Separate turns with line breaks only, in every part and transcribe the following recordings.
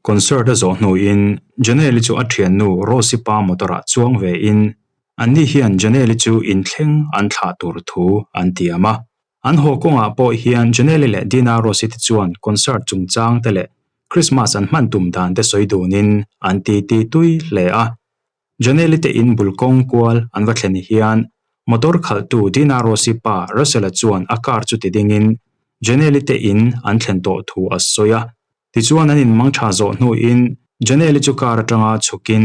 Concert a zawh hnuin Janelle-i chu a thiannu Rose-i pa motor-ah chuang vein anni hian Janelle-i chu inthleng an thlah tur thu an tiam a. An haw kawngah pawh hian Janelle-i leh Dina Rose-i te chuan concert chungchang te leh Christmas an hman tum dan te sawi dunin an titi tui hle a. Janelle-i te in bul kawng kual an va thlen hian motor khalhtu Dina Rossi pa Russell-a chuan a car chu ti dingin Janelle-i te in an thlen tawh thu a sawi a. Tichuan an inmang tha zawh hnuin Janelle-i chu car atanga chhukin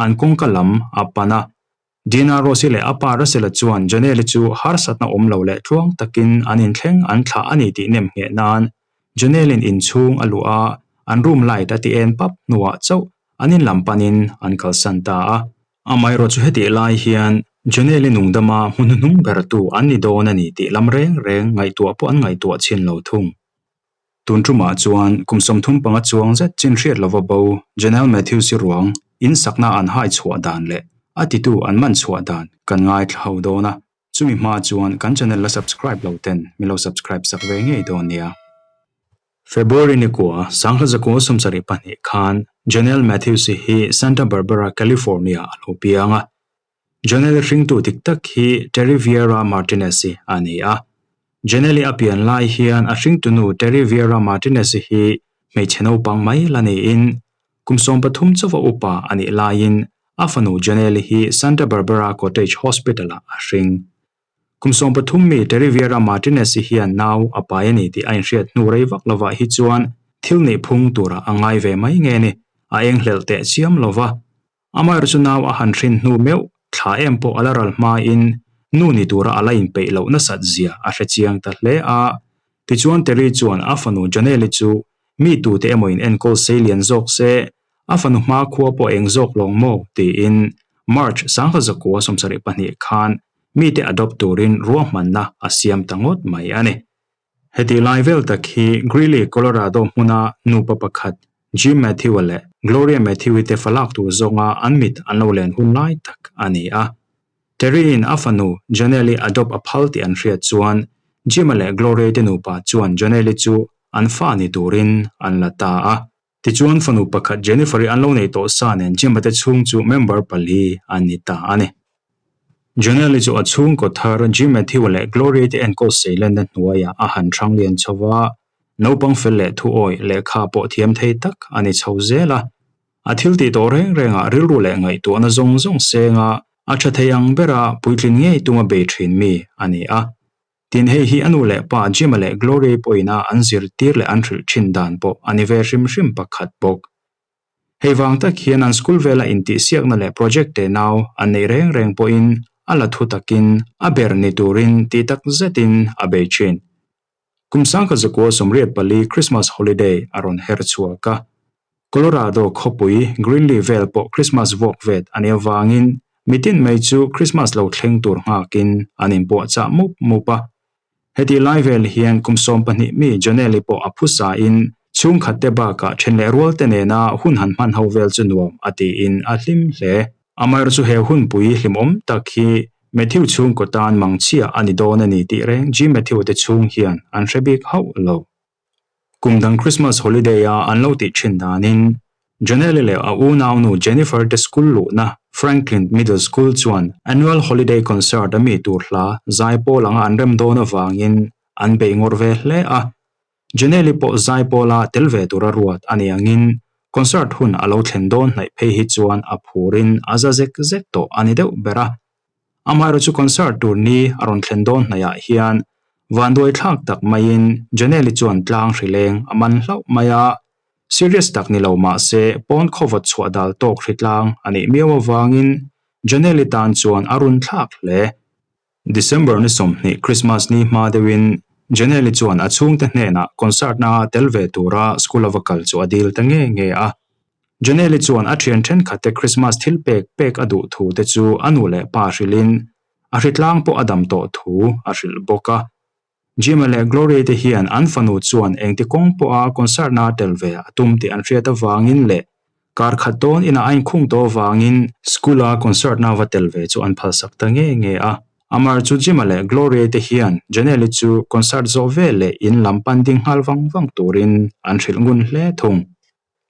an kawngka lam a pan a. Dina Rossi leh a pa Russell-a chuan Janelle-i chu harsatna awm lo leh tluang takin an inthleng an thlah a ni tih nem ngheh nan Janelle-in inchhung a luh a, an room light a ti en pap hnuah chauh An in lam panin an kalsan ta a. Amaherawh chu hetih lai hian Janelle-i nungdama hmu hnuhnung bertu an ni dawn a ni tih lam reng reng ngaihtuah pawh an ngaihtuah chhin lo thung. Tun tumah chuan kum 35 chuang zet chin hriat lova bo Janelle Matthews-i ruang in sakna an hai chhuah dan leh a titu an man chhuah dan kan ngaithla ho dawn a. Chumi hma chuan kan channel la subscribe lo ten min lo subscribe sak ve ngei dawn nia. February ni kua, Sangha zakua 72 khan Janelle Matthews hi Santa Barbara, California a lo piang a. Janelle hringtu dik tak hi Terry Vieira Martinez-i a ni a. Janelle-i a pian lai hian a hringtunu Terry Vieira Martinez-i hi hmeichhe naupang mai la niin kum 13 chauha upa a nih laiin a fanu Janelle-i hi Santa Barbara Cottage Hospital-ah a hring. Kum 13 mi Terry Vieira Martinez-i hian nau a pai a ni tih a inhriat hnu rei vak lovah hi chuan thil neih phung turah a ngai ve mai nge ni, a enghlelh teh chiam lo va. Amaherawh chu nau a han hrin hnu meuh thla em pawh a la ral hmain nu ni tura a la inpeih loh nasat zia a hre chiang ta hle a. Tichuan Terry chuan a fanu Janelle-i chu mi tute emaw in enkawl sei lian zawk se, a fanu hmakhua pawh eng zawk lawng maw tiin March 1972 khan mite adopt turin ruahmanna a siam ta ngawt mai a ni. Heti lai vel tak hi Greeley, Colorado hmuna nupa pakhat Jim Matthew-a leh Gloria Matthew-i te falak tur zawnga an mit an lo len hun lai tak a ni a. Terry-in a fanu Janelle-i adopt a phal tih an hriat chuan Jim-a leh Gloria-i te nupa chuan Janelle-i chu an fa ni turin an la ta a. Tichuan fanu pakhat Jennifer-i an lo nei tawh sa nen Jim-a te chhung chu member pali an ni ta a ni. Janelle-i chu a chhungkaw thar Jim Matthew-a leh Gloria-i te enkawl seilenna hnuaiah a han hrang lian chho va, naupang fel leh thuawi lehkha pawh thiam thei tak a ni chho zel a. A thil tih tawh reng rengah rilru leh ngaihtuahna zawng zawng senga a tha thei ang bera puitlin ngei tuma bei thin mi a ni a. Tin, hei hi a nu leh pa Jim-a leh Gloria-i pawhin a an zirtir leh an hrilh thin dan pawh a ni ve hrim hrim pakhat bawk. Hei vang tak hian an school vela intihsiakna leh project te nau an neih reng reng pawhin a la thu takin a ber ni turin tih tak zetin a bei thin. Kum 1984 Christmas holiday a rawn her chhuak a. Colorado khawpui Greeley vel pawh Christmas vuak vet a nih avangin mitin mai chu Christmas lo thleng tur nghakin an inpuahchah mup mup a. Hetih lai vel hian kum 12 mi Janelle-i pawh a phusain chhungkhat te bakah then leh rual te nena hun han hman ho vel chu nuam a tiin a hlim hle. Amaherawhchu chu he hunpui hlimawm tak hi Matthew chhungkaw tan mangchhia a ni dawn a ni tih reng G Matthew te chhung hian an hre bik hauh lo. Kum dang Christmas holiday a an lo tih thin danin Janelle leh a unaunu Jennifer te school luhna Franklin Middle School chuan annual holiday concert a mi tur hla zaipawl anga an rem dawn avangin an bei ngawrh ve hle a. Janelle pawh zaipawla tel ve tura ruat a ni angin concert hun a lo thlen dawn hnaih phei hi chuan a phurin a za zek zek tawh a ni deuh ber a. Amaherawhchu chu concert tur ni a rawn thlen dawn hnaihah hian vanduai thlak tak maiin Janelle chuan tlang hrileng a man hlauh mai a, serious tak ni lo mah se pawn khawvawt chhuah dal tawk hritlang a nih miau avangin Janelle tan chuan a run thlak hle. December ni 20 Christmas ni hma deuhin Janelle chuan a chhungte hnenah concert na tel ve tura school a va kal chu a dil ta nge nge a. Janelle chuan a thian thenkhatte Christmas thil pek pek a duh thu te chu a nu leh pa hrilhin a hritlang pawh a dam tawh thu a hrilh bawk a. Jim-a leh Gloria te hian an fanu chuan engti kawng pawha concert na tel ve a tum tih an hriat avangin leh kar khat dawn inah a inkhung tawh avangin school-a concert na va tel ve chu an phalsak ta nge nge a. Amar chu Jim-a leh Gloria te hian Janelle chu concert zawh vel leh in lam pan ding nghal vang vang turin an hrilh ngun hle thung.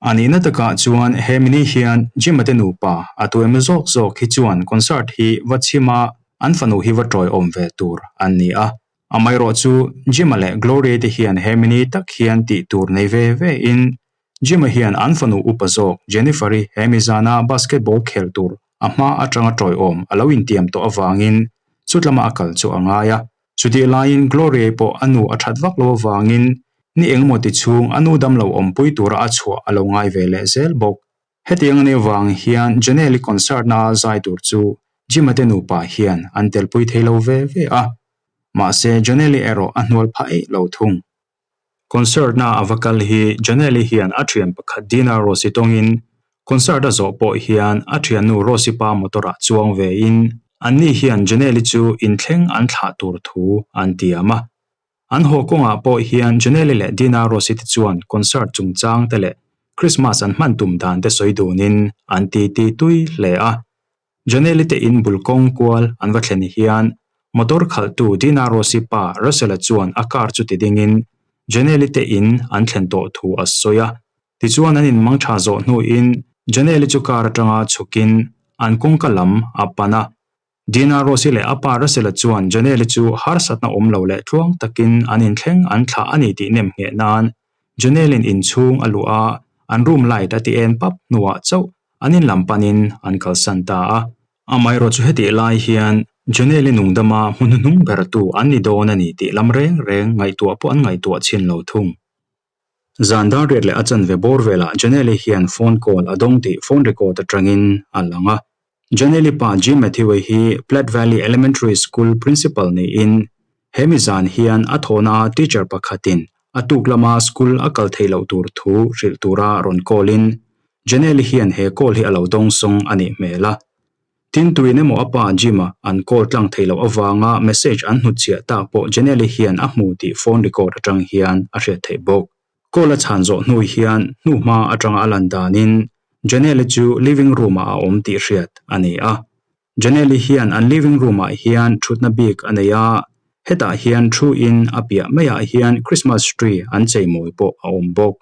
A nihna takah chuan he mini hian Jim-a te nupa a tu emaw zawk zawk hi chuan concert hi va chhim a, an fanu hi va tawiawm ve tur an ni a. Amaherawh chu Jim-a leh Gloria te hian he mini tak hian tih tur nei ve ve in Jim-a hian an fanu upa zawk Jennifer-i he mi zana basketball khel tur a hma atanga tawiawm a lo intiam tawh avangin chutlama a kal chu a ngai a. Chutih laiin Gloria-i pawh a nu a that vak lo avangin ni engemaw ti chhung a nu damlo awmpui tura a chhuah a lo ngai ve leh zel bawk. Hetiang a nih avang hian Janelle-i concert na a zai tur chu Jim-a te nupa hian an telpui thei lo ve ve a. Mahse Janelle-i erawh a hnual phah eih lo thung. Concert na a va kal hi Janelle-i hian a thian pakhat Dina Rose-i tawngin concert a zawh pawh hian a thiannu Rose-i pa motor ah chuang ve in anni hian Janelle-i chu inthleng an thlah tur thu an tiam a. An haw kawngah pawh hian Janelle-i leh Dina Rose-i te chuan concert chungchang te leh Christmas an hman tum dan te sawi dunin an titi tui hle a. Janelle-i te in bul kawng kual an va thlen hian motor khalhtu Dina Rossi pa Russell-a chuan a car chu ti dingin Janelle-i te in an thlen tawh thu a sawi a. Tichuan an inmang tha zawh hnuin Janelle-i chu car atanga chhukin an kawngka lam a pan a. Dina Rossi leh a pa Russell-a chuan Janelle-i chu harsatna awm lo leh tluang takin an inthleng an thlah a ni tih nem ngheh nan Janelle-in inchhung a luh a, an room light a ti en pap hnuah chauh An in lam panin an kalsan ta a. Amaherawhchu hetih lai hian Janelle-i nungdama hmu hnuhnung bertu an ni dawn a ni tih lam reng reng ngaihtuah pawh an ngaihtuah chhin lo thung. Zan dar riat leh a chanve bawr velah Janelle-i hian phone call a dawng tih phone record atangin a lang a. Janelle-i pa Jim Matthew-a hi Platte Valley Elementary School principal niin He mi zan hian a thawhna a teacher pakhatin a tuk lama school a kal theih loh tur thu hrilh tura rawn call in Janelle hian he call hi a lo dawng sawng a nih hmel a. Tin tuin emaw a pa Jim-a an call tlang theih loh avanga message an hnutchhiah tak pawh Janelle hian a hmu tih phone record atang hian a hriat theih bawk. Call a chhan zawh hnu hian hnuhma atanga a lan danin Janelle chu living room-ah a awm tih hriat a ni a. Janelle-i hian an living room-ah hian thutna bik a nei a, hetah hian thu in a piah maiah hian Christmas tree an cheimawi pawh a awm bawk.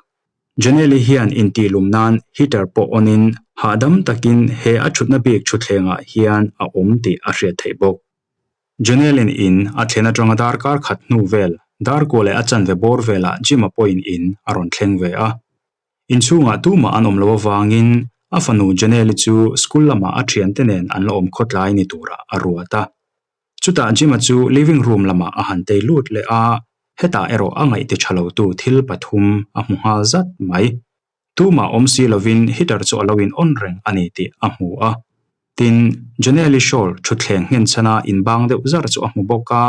Janelle-i hian intihlum nan heater pawh on in hahdam takin he a thutna bik thutthlengah hian a awm tih a hriat theih bawk. Janelle-in in a thlen atanga darkar khat hnu vel, darkua leh a chanve bawr velah Jim-a pawhin in a rawn thleng ve a. Inchhungah tumah an awm loh avangin a fanu Janelle-i chu school lamah a thiante nen an la awm khawtlai ni turah a ruat a. Chutah Jim-a chu living room lamah a han tei lut leh a, hetah erawh a ngaihti tha lotu thil pathum a hmu nghal zat mai. Tumah awm si lovin heater chu a lo in on reng a ni tih a hmu a. Tin, Janelle-i shawl thutthleng nghenchhana inbang deuh zar chu a hmu bawk a.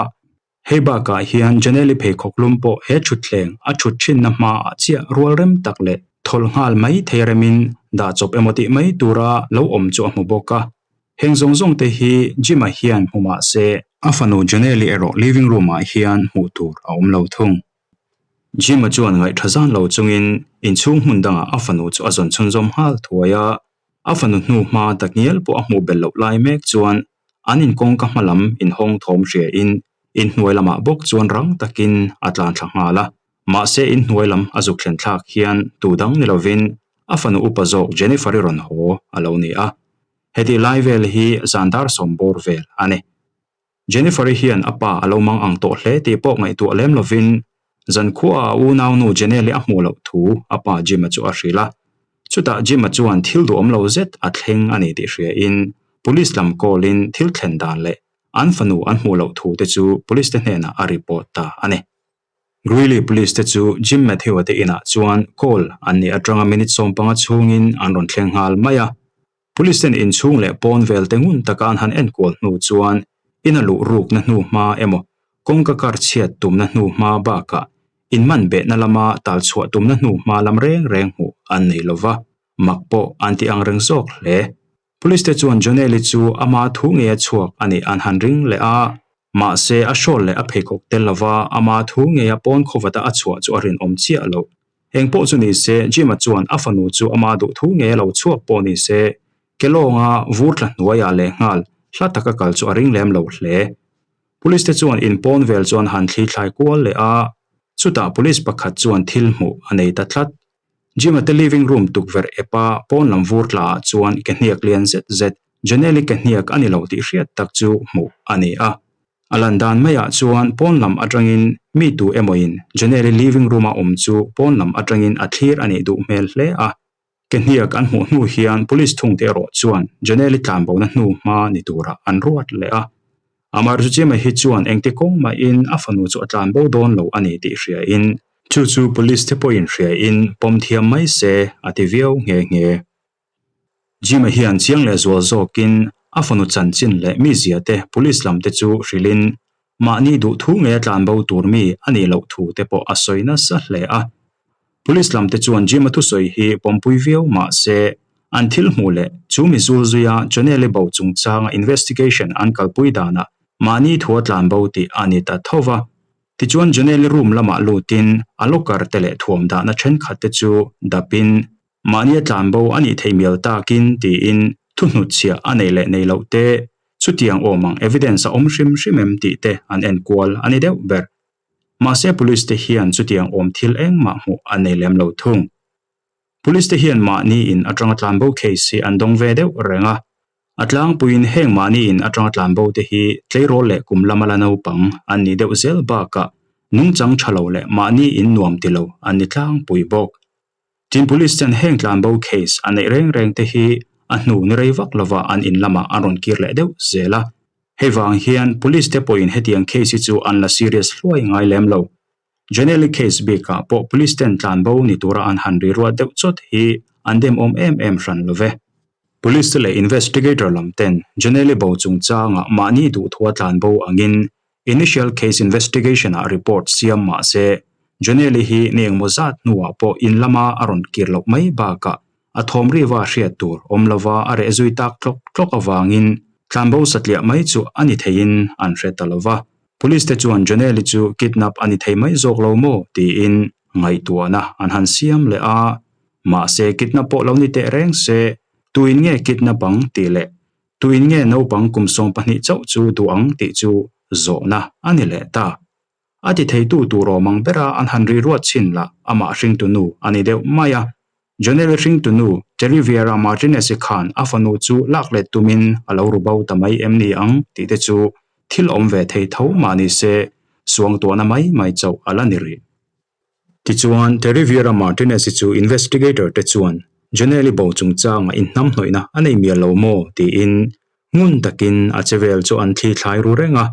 Hei bakah hian Janelle-i pheikhawk lum pawh he thutthleng a thut thinna hmaah chiah rual rem tak leh thawlh nghal mai thei remin dah chawp emaw tih mai tura lo awm chu a hmu bawk a. Heng zawng zawng te hi Jim-a hian hmu mah se, a fanu Janelle-i erawh living room-ah hian hmuh tur a awm lo thung. Jim-a chuan ngaihṭha zan lo chungin inchhung hmun dangah a fanu chu a zawn chhunzawm nghal thuai a, a fanu hnu hma takngial pawh a hmuh belh loh lai mek chuan An inkawngka hma lam inhawng thawm hria in inhnuai lamah bawk chuan rang takin a tlan thla nghal a. Mahse inhnuai lam a zuk thlen thlak hian tu dang ni lovin a fanu upa zawk Jennifer-i rawn haw a lo ni a. Hetih lai vel hi zan dar sawm bawr vel a ni. Jennifer-i hian a pa a lo mang ang tawh hle tih pawh ngaihtuah lem lovin Zankhuaah a unaunu Janelle-i a hmuh loh thu a pa Jim-a chu a hrilh a. Chutah Jim-a chuan thil duhawm lo zet a thleng a ni tih hriain police lam call-in thil thlen dan leh an fanu an hmuh loh thu te chu police te hnenah a report ta a ni. Greeley police te chu Jim Matthew-a te inah chuan call an nih atanga minute 15 chhungin an rawn thleng nghal mai a. Police ten inchhung leh pawn vel te ngun taka an han enkual hnu chuan in a luh rukna hnu hma emaw kawngka kar chhiat tumna hnu hma bakah in man behna lama tal chhuah tumna hnu hma lam reng reng hmuh an nei lova, mak pawh an ti ang reng zawk hle. Police te chuan Jonelle-i chu ama thu ngeia chhuak a nih an han ring leh a, mahse a shawl leh a pheikhawk tel lova ama thu ngeia pawn khawvata a chhuah chu a rinawm chiah loh. Eng pawh chu ni se, Jim-a chuan a fanu chu ama duh thu nge lo chhuak pawh ni se, Kelawnga vur tla hnuaiah leh nghal hla taka kal chu a ring lem lo hle. Police te chuan in pawn vel chuan han thli thlai kual leh a, chutah police pakhat chuan thil hmuh a nei ta tlat. Jim-a te living room tukverh epa pawn lam vur tla ah chuan ke hniak lian zet zet Janelle-i ke hniak a ni lo tih hriat tak chu hmuh a ni a. A lan dan maiah chuan pawn lam atangin mi tu emawin Janelle-i living room-a awm chu pawn lam atangin a thlir a nih duh hmel hle a. Ke hniak an hmuh hnu hian police thungte erawh chuan Janelle-i tlanbona hnu hma ni turah an ruat leh a. Amar chu Jim-a hi chuan engti kawng mahin a fanu chu a tlanbo dawn lo a ni tih hriain chu chu police te pawhin hriain pawm thiam mai se a ti viau nghe nghe. Jim-a hian chiang leh zual zawkin a fanu chanchin leh mizia te police lam te chu hrilhin mahni duh thu ngei a tlanbo tur mi a nih loh thu te pawh a sawi nasa hle a. Police lam te chuan Jim-a thusawi hi pawmpui viau mah se an thil hmuh leh chu mi zul zuia Janelle-i bo chungchanga investigation an kalpui danah mahni thu a tlanbo tih a ni ta tho va. Tichuan Janelle-i room lamah lutin a locker te leh thuam dahna thenkhat te chu dapin Mahnia tlanbo a nih theih mial takin tiin thu hnutchhiah a neih leh nei loh te, chutiang awm ang evidence a awm hrim hrim em tih te an en kual a ni deuh ber. Mahse police te hian chutiang awm thil engmah hmuh an nei lem lo thung. Police te hian mahni in atanga tlanbo case hi an dawng ve deuh reng a, A tlangpuiin heng mahni in atanga tlanbo te hi tleirawl leh kum lama la naupang an nih deuh zel bakah nungchang tha lo leh mahni in nuam ti lo an ni tlangpui bawk. Tin Police ten heng tlanbo case a neih reng reng te hi a hnu ni rei vak lova an in lamah an rawn kir leh deuh zel a. Hei vang hian Police te pawhin hetiang case hi chu an la serious hluai ngai lem lo. Janelle-i case bikah pawh Police ten tlanbo ni tura an han ri ruat deuh chawt hi an demawm em em hran lo ve. Police te leh investigator lam ten Janelle-i bo chungchangah mahni duhthua tlanbo angin Initial case investigation ah report siam mah se, Janelle-i hi ni engmaw zat hnuah pawh in lama a rawn kir loh mai bakah a thawm riva hriat tur awm lova a reh zui tak tlawk tlawk avangin tlanbo satliah mai chu a ni theiin an hre ta lova. Police te chuan Janelle-i chu kidnap a ni thei mai zawk lo maw tiin ngaihtuahna an han siam leh a, mahse kidnap pawh lo ni teh reng se, tuin nge kidnap ang tih leh Tuin nge naupang kum 12 chauh chu duh ang tih chu zawhna a ni leh ta. A ti theitu tur awm ang bera an han ri ruat chhin lah amah hringtunu a ni deuh mai a. Janelle hringtunu Terry Viera Martinez-i khan a fanu chu lak let tumin a lo ru bo ta mai em ni ang tih te chu thil awm ve thei tho mah ni se suangtuahna mai mai chauh a la ni rih. Tichuan, Terry Viera Martinez-i chu investigator te chuan Janelle-i bo chungchanga inhnamhnawihna a nei mial lo maw tiin ngun takin a che vel chu an thli thlai ru reng a.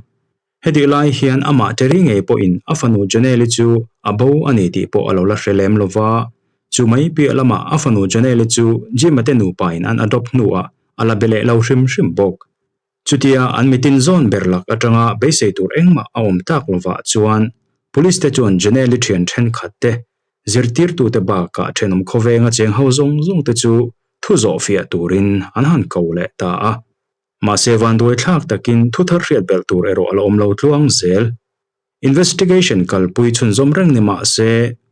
Hetih lai hian amah Terry ngei pawhin a fanu Janelle-i chu a bo a ni tih pawh a lo la hre lem lo va, chu mai piah lamah a fanu Janelle-i chu Jim-a te nupain an adopt hnuah a la be leh lo hrim hrim bawk. Chutia an mitin zawn ber lak atanga beisei tur engmah a awm tak lovah chuan Police te chuan Janelle-i thian thenkhat te, zirtirtute bakah thenawm khawvenga cheng ho zawng zawng te chu thu zawh fiah turin an han ko leh ta a. Mahse vanduai thlak takin thu thar hriat belh tur erawh a la awm lo tluang zel. Investigation kalpui chhunzawm reng ni mah se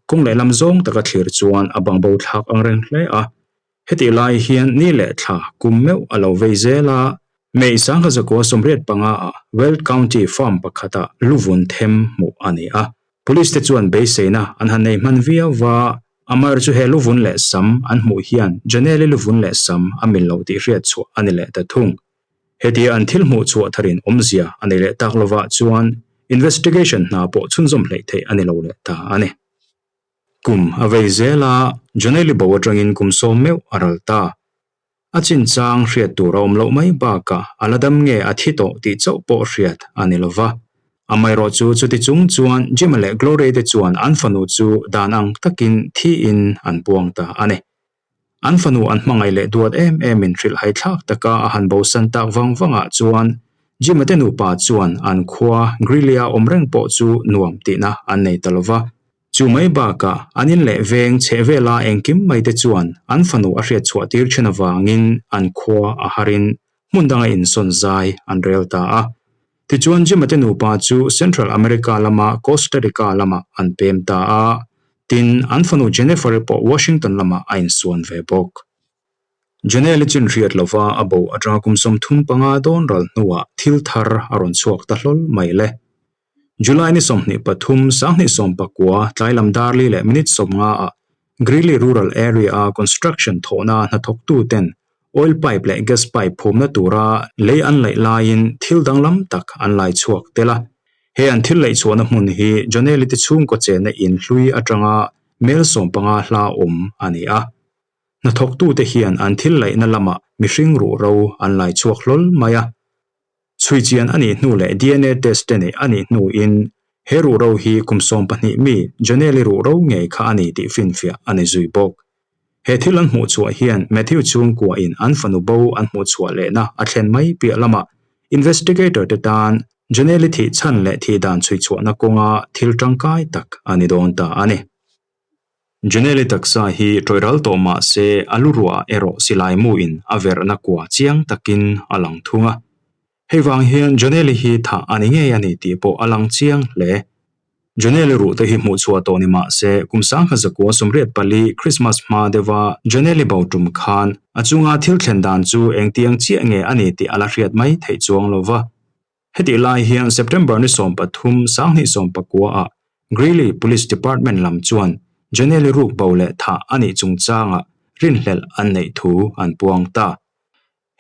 kawng lehlam zawng taka thlir chuan a bangbo thlak ang reng hle a. Hetih lai hian ni leh thla kum meuh a lo vei zel a, May Sangha 1985 ah Weld County farm pakhata luvun them hmuh a ni a. Police te chuan beiseina an han nei hman viau va, Amar chu he luvun leh sam an hmuh hian Janelle-i luvun leh sam a mil lo tih hriat chhuah a ni leh ta thung. Hetia an thil hmuh chhuah tharin awmzia a nei leh tak lovah chuan investigation hna pawh chhunzawm hleih theih a ni lo leh ta a ni. Kum a vei zel a, Janelle-i bo atangin kum sawm meuh a ral ta. A chinchang hriat tur a awm loh mai bakah a la dam nge a thi tawh tih chauh pawh hriat a ni lo va. Amaherawh chu chuti chung chuan Jim-a leh Gloria te chuan an fanu chu dan ang takin thiin an puang ta a ni. An fanu an hmangaih leh duat em em in hrilh haithlak taka a han bosan tak vang vangah chuan Jim-a te nupa chuan an khua Greeley-a awm reng pawh chu nuam tihna an nei ta lo va. Chu mai bakah an in leh veng chheh vela engkim mai te chuan an fanu a hriat chhuah tir then avangin an khua a harin hmun danga insawn zai an rel ta a. Tichuan Jim-a te nupa chu Central America lama Costa Rica lamah an pem ta a, tin, an fanu Jennifer-i pawh Washington lamah a insuan ve bawk. Janelle-i chin hriat lova a bo atanga kum 35 dawn ral hnuah thil thar a rawn chhuak ta hlawl mai le. July ni 23, 2019 tlai lam dar li leh minute 50 ah. Greeley Rural Area-a construction thawhna hnathawktuten oil pipe leh gas pipe phumna tura lei an laih laiin thil danglam tak an lai chhuak tel a. He an thil laih chhuahna hmun hi Joneli te chhungkaw chenna in hlui atanga mel 15 hla awm a ni a. Hnathawktute hian an thil laihna lamah mihring ruhro an lai chhuak hlawl mai a. Chhui chian a nih hnu leh DNA test te neih a nih hnuin he ruhro hi kum 12 mi Joneli ruhro ngei kha a ni tih finfiah a ni zui bawk. He thil an hmuh chhuah hian Matthew chhungkuain an fanu bo an hmuh chhuah lehna a thlen mai piah lamah investigator te tan Joneli thih chhan leh thih dan chhui chhuahna kawnga thil tangkai tak a ni dawn ta a ni. Janelle taksa hi tawih ral tawh mah se a lu ruah erawh silai muin a verhna kua chiang takin a lang thung a. Hei vang hian Janelle hi thah a ni ngei a ni tih pawh a lang chiang hle. Janelle ruh te hi hmuh chhuah tawh ni mah se kum 1984 Christmas hma deuha Janelle bo tum khan a chunga thil thlen dan chu engtiang chiah nge a ni tih a la hriat mai theih chuang lo va. Hetih lai hian September ni 13, 2019 ah Greeley Police Department lam chuan Janelle ruk bo leh thah a nih chungchangah rinhlelh an neih thu an puang ta.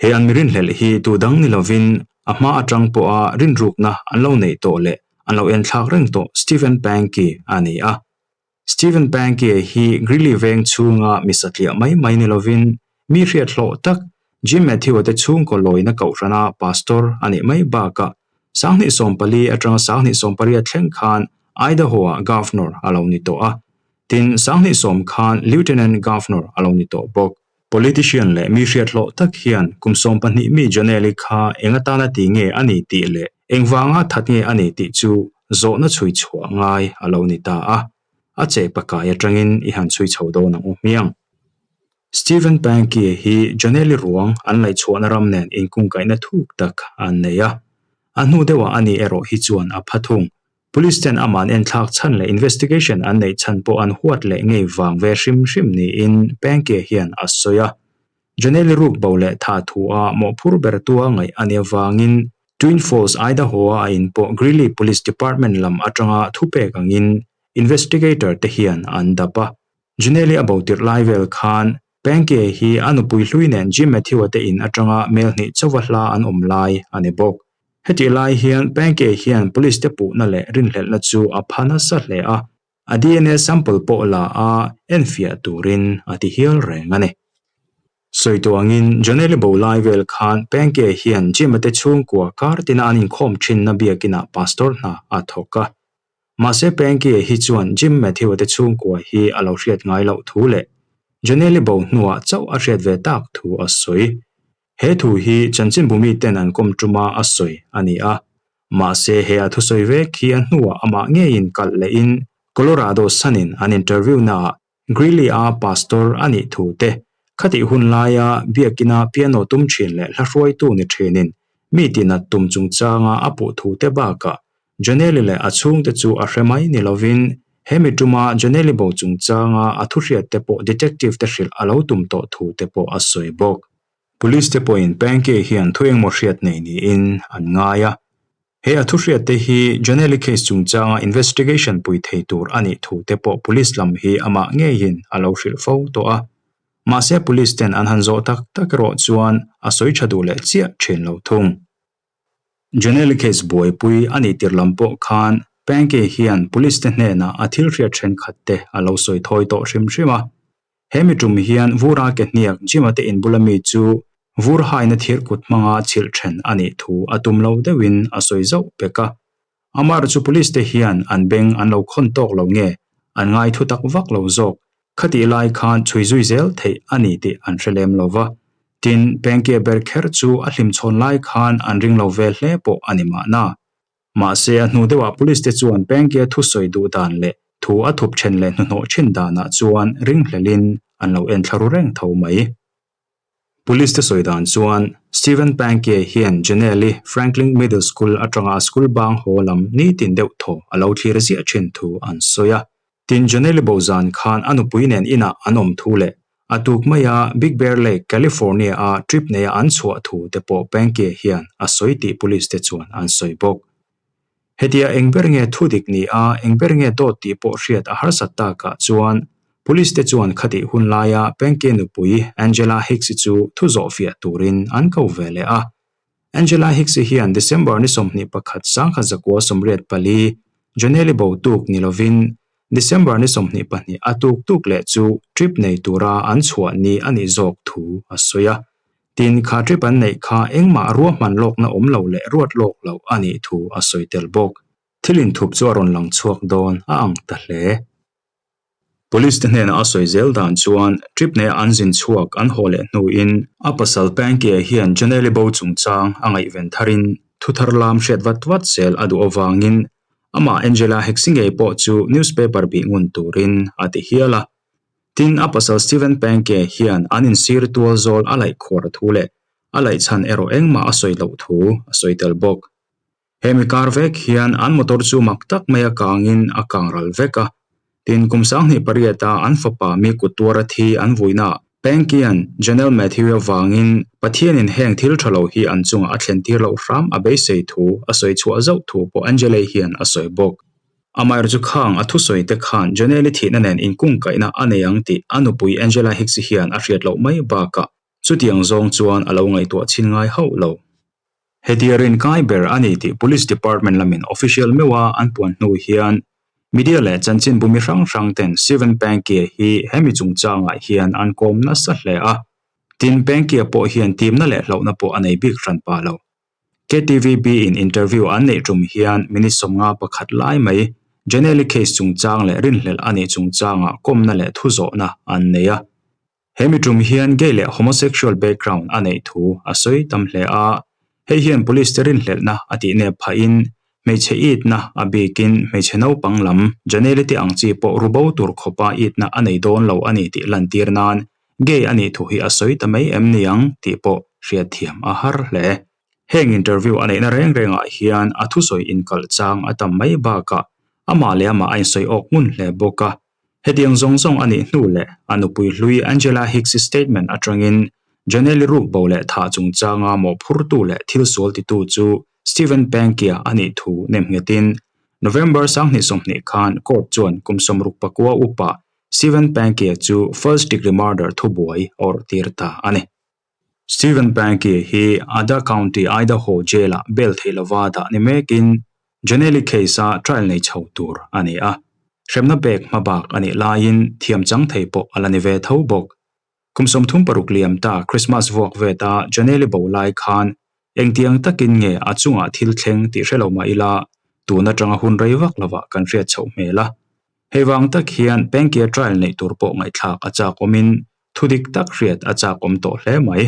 He an mi rinhlelh hi tu dang ni lovin a hma atang pawha rinrukna an lo neih tawh leh an lo enthlak reng tawh Stephen Pankey a ni a. Stephen Pankey hi Greeley veng chhunga mi satliah mai mai ni lovin mi hriat hlawh tak Jim Matthew-a te chhungkaw lawina kohhrana pastor a nih mai bakah 2014 atanga 2018 thleng khan Idaho-ah Governor a lo ni tawh a, tin 2010 khan Lieutenant Governor a lo ni tawh bawk. Politician leh mi hriat hlawh tak hian kum 12 mi Jonelle-i kha eng atana ti nge a ni tih leh engvanga that nge a ni tih chu zawhna chhui chhuah ngai a lo ni ta a. A che pakai atangin i han chhui chho dawn ang u hmiang. Stephen Pankey hi Jonelle-i ruang an laih chhuahna ram nen inkungkaihna thuk tak an nei a. A hnu deuhah a ni erawh hi chuan a pha thung. Police ten aman enthlak chhan leh investigation an neih chhan pawh an huat leh ngei vang ve hrim hrim niin Pankey hian a sawi a. Janelle ruk bo leh tha thu a mawhphur ber tua ngaih a nih avangin Twin Falls, Idaho-a a in pawh Greeley Police Department lam atanga thupek angin investigator te hian an dap a. Janelle a bo tirh lai vel khan Pankey hi a nupui hlui nen Jim Matthew-a te in atanga mel hnih chauva hla an awm lai a ni bawk. Hetih lai hian Pankey hian police te puhna leh rinhlelhna chu a pha nasa hle a, a DNA sample pawh la a enfiah turin a ti hial reng a ni. Sawi tawh angin Janelle bo lai vel khan Pankey hian Jim-a te chhungkua kar tina an inkhawm thinna biakinah pastor hna a thawk a. Mahse Pankey hi chuan Jim Matthew-a te chhungkua hi a lo hriat ngai loh thu leh Janelle bo hnuah chauh a hriat ve tak thu a sawi. He thu hi chanchinbu miten an kawm tuma a sawi a ni a. Mahse he a thusawi vek hi a hnuah amah ngeiin kalh lehin Colorado Sun-in an interview naah Greeley-a pastor a nih thu te, khatih hun laia biakina piano tum thin leh hla hruaitu ni thinin mi tinat tum chungchanga a puh thu te bakah Janelle leh a chhungte chu a hre mai ni lovin he mi tuma Janelle bo chungchanga a thuhriat te pawh detective te hrilh a lo tum tawh thu te pawh a sawi bawk. Police te pawhin Pankey hian thu engmaw hriat nei niin an ngai a. He a thuhriat te hi Janelle case chungchanga investigation pui thei tur a nih thu te pawh police lam hi amah ngeiin a lo hrilh fo tawh a. Mahse police ten an han zawh tak tak erawh chuan a sawi tha duh leh chiah thin lo thung. Janelle case buaipui a nih tir lam pawh khan Pankey hian police te hnenah a thil hriat thenkhat te a lo sawi thawi tawh hrim hrim a. He mi tum hian vur a ke hniak Jim-a te in bula mi chu vur haina thir kut hmanga chhilh then a nih thu a tum lo deuhin a sawi zauh pek a. Amar chu police te hian an beng an lo khawn tawk lo nge an ngai thu tak vak lo zawk, khatih lai khan chhui zui zel theih a ni tih an hre lem lo va. Tin, Pengke ber kher chu a hlimchhawn lai khan an ring lo ve hle pawh a ni mahna. Mahse, a hnu deuhah police te chuan Pengke thusawi duh dan leh thu a thup then leh hnuhnawh thin danah chuan ringhlelin an lo en thla ru reng tho mai. Police te sawi dan chuan Stephen Pankey hian Janelle-i Franklin Middle School atanga a school bang haw lam nitin deuh thaw a lo thlir ziah thin thu an sawi a. Tin, Janelle-i bo zan khan a nupui nen inah an awm thu leh a tuk maia Big Bear Lake, California-a trip neia an chhuah thu te pawh Pankey hian a sawi tih police te chuan an sawi bawk. Hetia eng ber nge thu dik ni a, eng ber nge dawt tih pawh hriat a harsat takah chuan. Police te chuan khatih hun laia Penke nupui Angela Hicks-i chu thu zawhfiah turin an ko ve leh a. Angela Hicks-i hian December ni 21 1984 Janelle-i bo tuk ni lovin December ni 22 a tuk tuk leh chu trip nei tura an chhuah ni a nih zawk thu a sawi a. Tin, kha trip an neih kha engmah ruahman lawkna awm lo leh ruat lawk loh a nih thu a sawi tel bawk. Thil inthup chu a rawn lang chhuak dawn a ang ta hle. Police te hnena a sawi zel dan chuan trip neia an zin chhuak an haw leh hnuin a pasal Panky-a hian Janelle-i bo chungchang a ngaihven tharin thu thar lam hriat vat vat zel a duh avangin amah Angela Hicks-i ngei pawh chu newspaper bih ngun turin a ti hial a. Tin, a pasal Steven Panky-a hian an insir tual zawl a laih khuar thu leh a laih chhan erawh engmah a sawi loh thu a sawi tel bawk. Hemi kar vek hian an motor chu mak tak maia kangin a kang ral vek a. Tin, kum 28 a an fapa mi kut tuara thi an vuinaah Pankian Janelle Matthew avangin Pathianin heng thil tha lo hi an chungah a thlen tir loh hram a beisei thu a sawi chhuah zauh thu pawh Angelei hian a sawi bawk. Amaherawhchu chu khang a thusawi te khan Janelle-i thihna nen inkungkaihna a nei ang tih a nupui Angela Hicks-i hian a hriat loh mai bakah chutiang zawng chuan a lo ngaihtuah chhin ngai hauh lo. Hetia rinkai ber a ni tih Police Department lamin official meuha an puan hnu hian media leh chanchinbu mi hrang hrang ten Steven Pankia hi hemi chungchangah hian an kawm nasa hle a. Tin, Pankia pawh hian timna leh hlauhna pawh a nei bik hran pah lo. KTVB in interview an neih tum hian minute 51 lai mai Janelle-i case chungchang leh rinhlelh a nih chungchangah kawmna leh thuzawhna an nei a. He mi tum hian gay leh homosexual background a neih thu a sawi tam hle a, hei hian police te rinhlelhna a tih nep phahin hmeichhe itna a bikin hmeichhe naupang lam Janelle te ang chi pawh ru bo tur khawpa itna a nei dawn lo a ni tih lantir nan gay a nih thu hi a sawi ta mai em ni ang tih pawh hriatthiam a har hle. Heng interview a neihna reng rengah hian a thusawi inkalh chang a tam mai bakah amah leh amah a insawi awk ngun hle bawk a. Hetiang zawng zawng a nih hnu leh a nupui hlui Angela Hicks-i statement atangin Janelle-i rukbo leh thah chungchanga mawhphurtu leh thil sual titu chu Steven Pankia a nih thu nemnghetin November 2020 khan court chuan kum 69 upa Steven Pankia chu first degree murder thubuai a awrh tir ta a ni. Steven Banky hi Ada County, Idaho jail-ah bail theih lova dah ni mekin Janelle-i case-a trial nei chho tur a ni a. Hremna pek hmabak a nih laiin thiam chang thei pawh a la ni ve tho bawk. Kum 36 liam ta Christmas vuak veta Janelle-i bo lai khan engtiang takin nge a chungah thil thleng tih hre lo mah ila tun atanga hun rei vak lovah kan hriat chhoh hmel a. Hei vang tak hian Banky-a trial neih tur pawh ngaihthlak a chak awmin Thu dik tak hriat a chak awm tawh hle mai.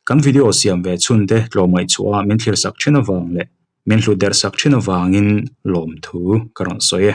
Kan video siam ve chhun te tlawmngaih chhuah a min thlir sak thin avang leh min hlut der sak thin avangin lawmthu ka rawn sawi e.